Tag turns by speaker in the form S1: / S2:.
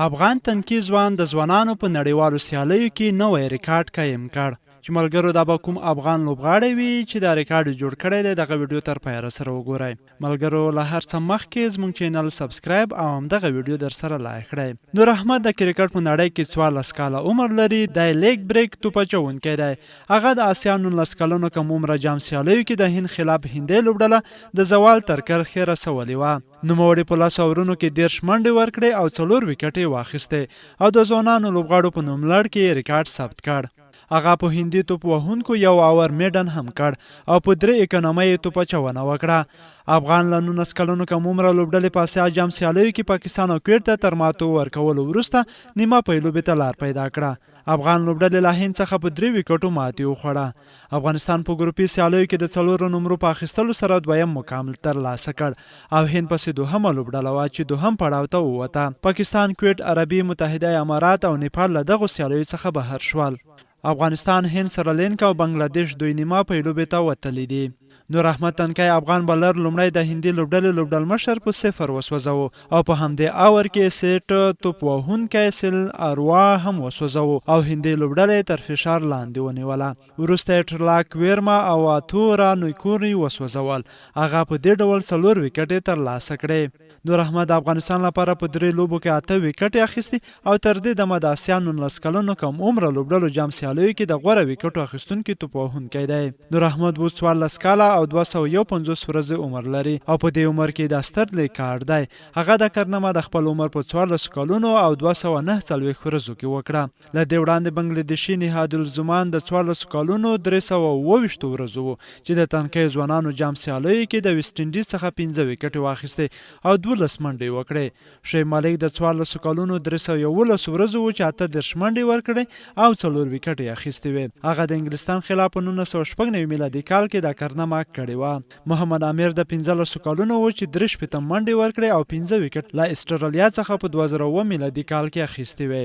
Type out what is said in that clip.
S1: افغان تنکي ځوان د ځوانانو په نړیوالو سیالیو کې نوی ریکارډ قایم کړ. چې ملګرو دا به کوم افغان لوبغاړی وي چې دا ریکارډ یې جوړ کړی دی، دغه ویډیو تر پایه راسره وګورئ. ملګرو له هر څه مخکې زموږ چینل سبسکرایب او همدغه ویډیو درسره لایک کړئ. نور احمد د کرکټ په نړۍ کې 14 کاله عمر لري، دی لیګ بریک توپ اچوونکی دی. هغه د اسیا 19 کلنو کم عمره جام سیالیو کې د هند خلاف هندۍ لوبډله د زوال تر کرښې رسولې وه. نوموړي په لسو اورونو کې 30 منډې ورکړې او څلور ویکټې یې واخیستې او د ځوانانو لوبغاړو په نوملړ کې یې ریکارډ ثبت کړ. هغه په هندي توپ وهونکو یو اور میډن هم کړ او په درې اکانومۍ یې توپ اچونه وکړه. افغان له 19 کلنو کم عمره لوبډلې په اسیا جام سیالیو کې پاکستان او کویټ ته تر ماتو ورکولو وروسته نیمه پایلوبې ته لار پیدا کړه. افغان لوبډلې له هند څخه په درې ویکټو ماتې وخوړه. افغانستان په ګروپي سیالیو کې د څلورو نمرو په اخیستلو سره دویم مقام ترلاسه کړ او هند پسې دوهمه لوبډله وه چې دوهم پړاو ته ووته. پاکستان، کویټ، عربي متحده امارات او نیپال له دغو سیالیو څخه بهر شول. افغانستان، هند، سرلینکا او بنګله دېش دوی نیمه پایلوبې ته وتلي دي. نور احمد تنکی افغان بالر لومړی د هندي لوبډلې لوبډلمشر په صفر وسوځاوه او په همدې اور کې سیټ توپ وهونکی سیل اروا هم وسوځاوه او هندۍ لوبډله یې تر فشار لاندې ونیوله. وروسته یې ټرلاک ویرما او اتورا نویکوري وسوځول. هغه په دې ډول څلور ویکټې ترلاسه کړې. نور احمد د افغانستان لپاره په درې لوبو کې اته ویکټې اخیستي او تر دې دمه د اسیا 19 کلنو کم عمره لوبډلو جام سیالیو کې د غوره ویکټو اخیستونکي توپ وهونکی دی. نور احمد اوس 14 کاله او 251 ورځې عمر لري او په دې عمر کې دا ستر ریکارډ دی. هغه دا کارنامه د خپل عمر په 14 کلونو او 249 ورځو کې وکړه. له دې وړاندې بنګلادیشي نهادالزمان د 14 کلونو 327 ورځو و چې د تنکیو ځوانانو جام سیالیو کې د ویسټ انډیز څخه پنځه ویکټې واخیستې او 12 منډې یې وکړې. شعیب ملک د 14 کلونو 311 ورځو و چې 38 منډې ورکړې او څلور ویکټې یې اخیستې وې. هغه د انګلستان خلاف په 1996 میلادي کال کې دا کارنامه کړې وه. محمد عامر د 15 کلونو و چې 63 منډې ورکړې او پنځه ویکټ له اسټرالیا څخه په 2007 میلادي کال کې اخیستې وې.